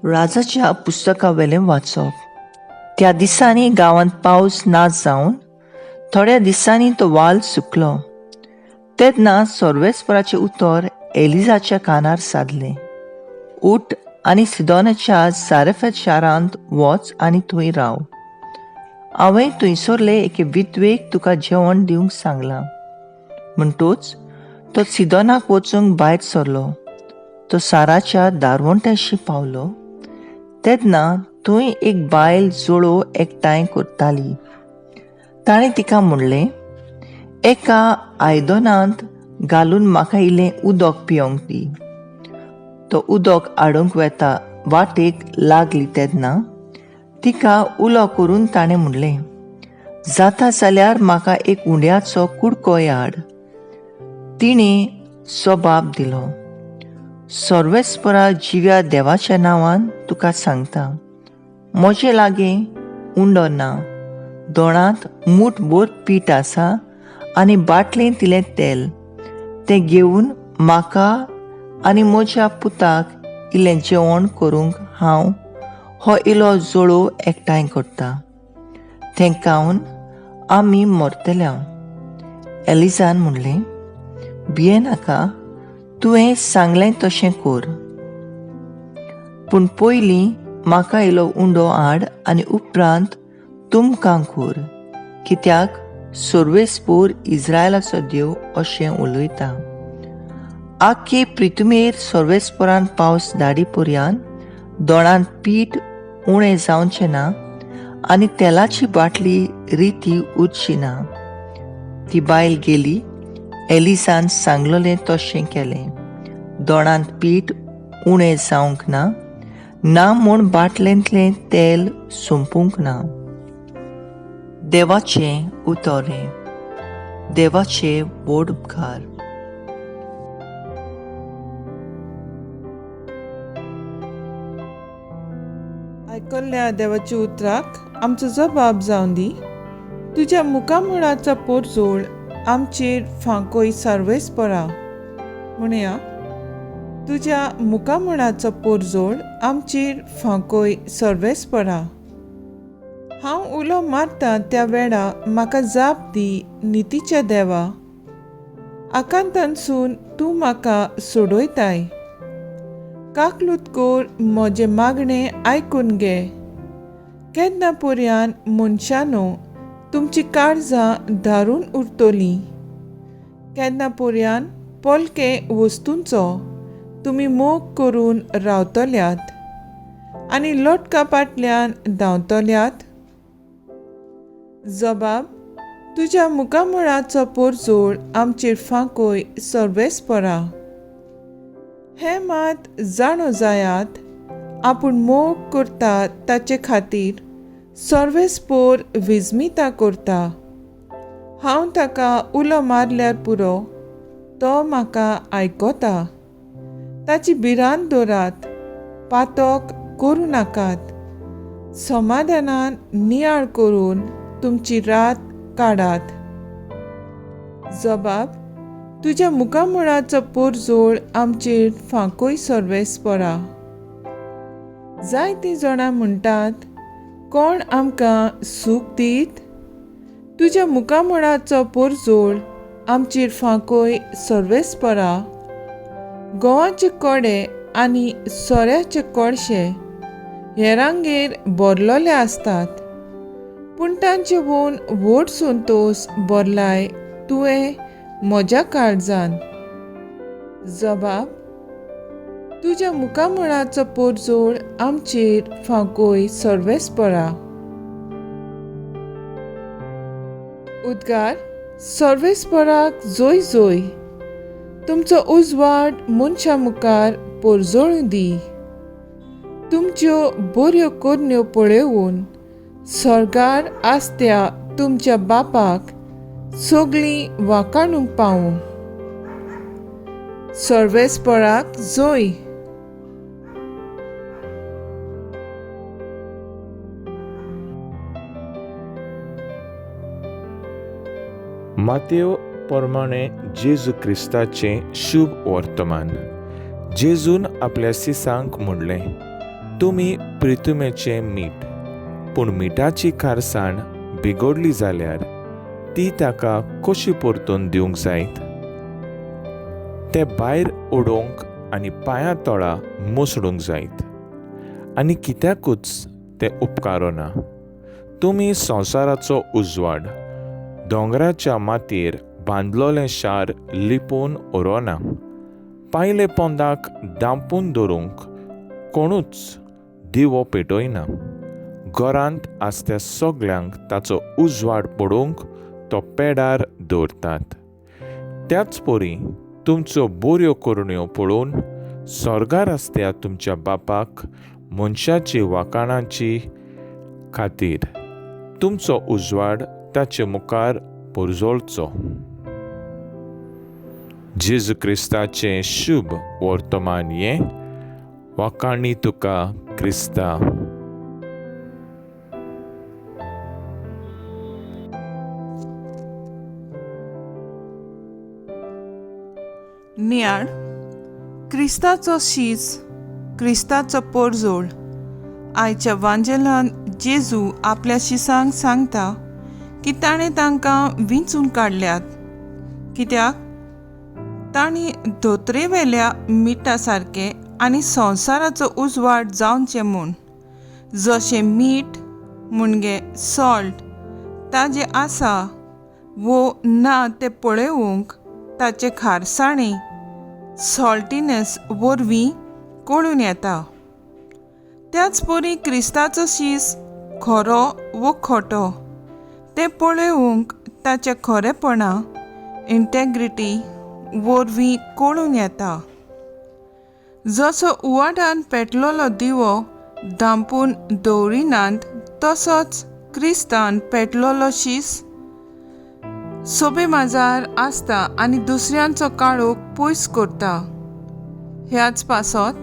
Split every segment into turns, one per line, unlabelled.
राजाच्या पुस्तकावेलें वाचप. त्या दिसांनी गांवांत पावस ना जावन थोड्या दिसांनी तो वाल सुकलो. तेन्ना सर्वेस्पराचें उतर एलिजाच्या कानार सादलें, उठ आनी सिदोनाच्या सारेफत शारांत वच आनी थंय राव. हांवें थंयसरले एके विधवेक तुका जेवण दिवंक सांगलां. म्हणटूच तो सिदोनाक वचूंक भायर सरलो. तो साराच्या दारवंट्याशी पावलो तेन्ना थंय एक बायल जोळोव एकठांय करताली. ताणें तिका म्हणलें, एका आयदनांत घालून म्हाका इल्लें उदक पिवंक दी. तो उदक हाडूंक वेता वाटेक लागली तेन्ना तिका उलो करून ताणें म्हणलें, जाता जाल्यार म्हाका एक उंड्याचो कुडकोय हाड. तिणें जबाब दिलो, सर्वेस्परा जिव्या देवाच्या नांवान तुका सांगता, म्हजे लागीं उंडो ना, दोणांत मूठ भर पीठ आसा आनी बाटलेंत इल्लें तेल. तें घेवन म्हाका आनी म्हज्या पुताक इल्लें जेवण करूंक हांव हो इलो जोळोव एकठांय करता. तें खावन आमी मरतल्या. एलिजान म्हणलें, भियेनाका, तुवें सांगलें तशें कर, पूण पयलीं म्हाका इलो उंडो हाड आनी उपरांत तुमकां कर, कित्याक सर्वेस्पोर इस्रायलाचो देव अशें उलयता. आख्खे प्रितुमेर सर्वेस्पोरान पावस धाडी पर्यान दोणांत पीठ उणें जावचें ना आनी तेलाची बाटली रिती उरची ना. ती बायल गेली, एलिसान सांगलेलें तशें केलें. दोणांत पीठ उणें जावंक ना, ना म्हूण बाटलेंतलें तेल सोंपूंक ना. देवाचें उतर हें. देवाचे व्हड उपकार.
आयकल्ल्या देवाच्या उतराक आमचो जबाब जावन दी. तुज्या मुखामळाचो पोरजोळ आमचेर फांकोय सर्वेस्परा. म्हणया, तुज्या मुखामळाचो पोरजोळ आमचेर फांकोय सर्वेस्परा. हांव उलो मारता त्या वेळा म्हाका जाप दी नितीच्या देवा. आकांतानसून तूं म्हाका सोडयताय. काकलूत कोर म्हजें मागणें आयकून घे. केन्ना पर्यान मनशानो तुमची काळजां धारून उरतलीं. केन्ना पर्यान पोलके वस्तूंचो तुमी मोग करून रावतल्यात आनी लोटका फाटल्यान धांवतल्यात. जबाब, तुज्या मुखामळाचो पोरजोळ आमचेर फांकोय सर्वेस्परा. हें मात जाणो जायात, आपूण मोग करता ताचे खातीर सर्वेस्पोर विजमिता करता. हांव ताका उलो मारल्यार पुरो, तो म्हाका आयकता. ताची भिरांत दवरात, पातक करूं नाकात. समाधानान नियाळ करून तुमची रात काडात. जबाब, तुज्या मुखामळाचो पोरजोळ आमचेर फांकोय सर्वेस्परा. जायतीं जाणां म्हणटात, कोण आमकां सूख दीत? तुज्या मुखामळाचो पोरजोळ आमचेर फांकोय सर्वेस्परा. गोवाचे कोडे आनी सोऱ्याचे कोळशे हेरांगेर भरलेले आसतात, पूण तांचे वोन व्हड संतोश भरलाय तुवें म्हज्या काळजान. जबाब, तुज्या मुखामळाचो पोरजोळ आमचेर फांकोय सर्वेस्परा. उद्गार, सर्वेस्पराक जोय जोय. तुमचो उजवाड मनशा मुखार पोरजोळूं दी. तुमच्यो बऱ्यो करण्यो पळोवन स्वर्गार आसत्या तुमच्या बापाक सगळीं वाखाणूंक पावूं. सर्वेस्पराक जोय.
मातेव प्रमाणे जेजू क्रिस्ताचें शुभ वर्तमान. जेजून आपल्या सिसांक म्हणलें, तुमी प्रितुमेचें मीठ, पूण मिठाची खारसाण बिगडली जाल्यार ती ताका कशी परतून दिवंक जायत? ते भायर उडोवंक आनी पांयां तोळा मुसडूंक जायत आनी कित्याकूच तें उपकारना. तुमी संवसाराचो उजवाड. दोंगराच्या मातयेर बांदलोलें शार लिपून उरोना. पायले पोंदाक दांपून दवरूंक कोणूच दिवो पेटयना. घरांत आसत्या सगल्यांक ताचो उजवाड पडूंक तो पेडार दवरतात. त्याच परी तुमच्यो बऱ्यो करण्यो पळोवन स्वर्गार आसत्या तुमच्या बापाक मनशाची वाखाणाची खातीर तुमचो उजवाड ताचे मुखार पुरजोळचो. जेजू क्रिस्ताचें शुभ वर्तमान हें. वाखाणी तुका क्रिस्ता.
नियाळ क्रिस्ताचो शीस, क्रिस्ताचो पोरजोळ. आयच्या वांजेलान जेजू आपल्या शिसांक सांगता की ताणें तांकां विंचून काडल्यात, कित्याक तांणी धोतरेवेल्या मिठा सारकें आनी संवसाराचो उजवाड जावचें म्हूण. जशें मीठ म्हणजे सॉल्ट ताजें आसा वो ना तें पळोवंक ताचे खारसाणी सॉल्टिनस वरवीं कळून येता, त्याच परी क्रिस्ताचो शीस खरो वो खोटो तें पळोवंक ताचें खरेपणा इंटेग्रिटी वरवीं कळून येता. जसो उवाडान पेटलोलो दिवो धांपून दवरिनात, तसोच क्रिस्तान पेटलोलो शीस सोबे माजार आसता आनी दुसऱ्यांचो काळोख पयस करता. ह्याच पासत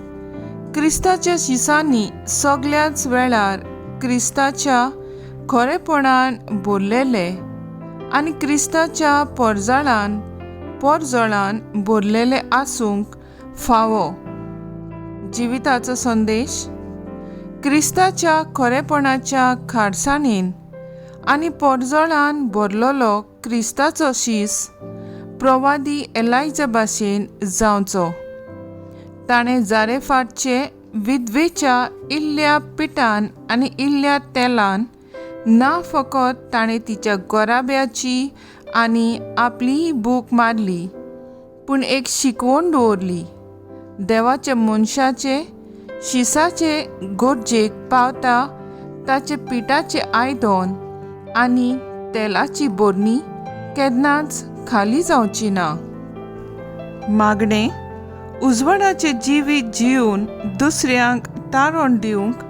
क्रिस्ताच्या शिसांनी सगल्याच वेळार क्रिस्ताच्या खरेपणान भरलेले आनी क्रिस्ताच्या पोरजळान भरलेले आसूंक फावो. जिविताचो संदेश क्रिस्ताच्या खरेपणाच्या खारसाणीन आनी पोरजळान भरलेलो क्रिस्ताचो शीस प्रवादी एलायजा भाशेन जावचो. ताणें जारेफाटचे विधवेच्या इल्ल्या पिठान आनी इल्ल्या तेलान ना फकत ताणें तिच्या गोराब्याची आनी आपलीय भूक मारली, पूण एक शिकवण दवरली. देवाच्या मनशाचे शिसाचे गरजेक पावता ताचे पिठाचें आयदन आनी तेलाची बरणी केन्नाच खाली जावची ना. मागणें उजवाडाचें जिवीत जिवन दुसऱ्यांक तारण दिवंक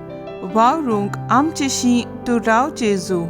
वावरूंक आमचेशी तूं राव जेजू.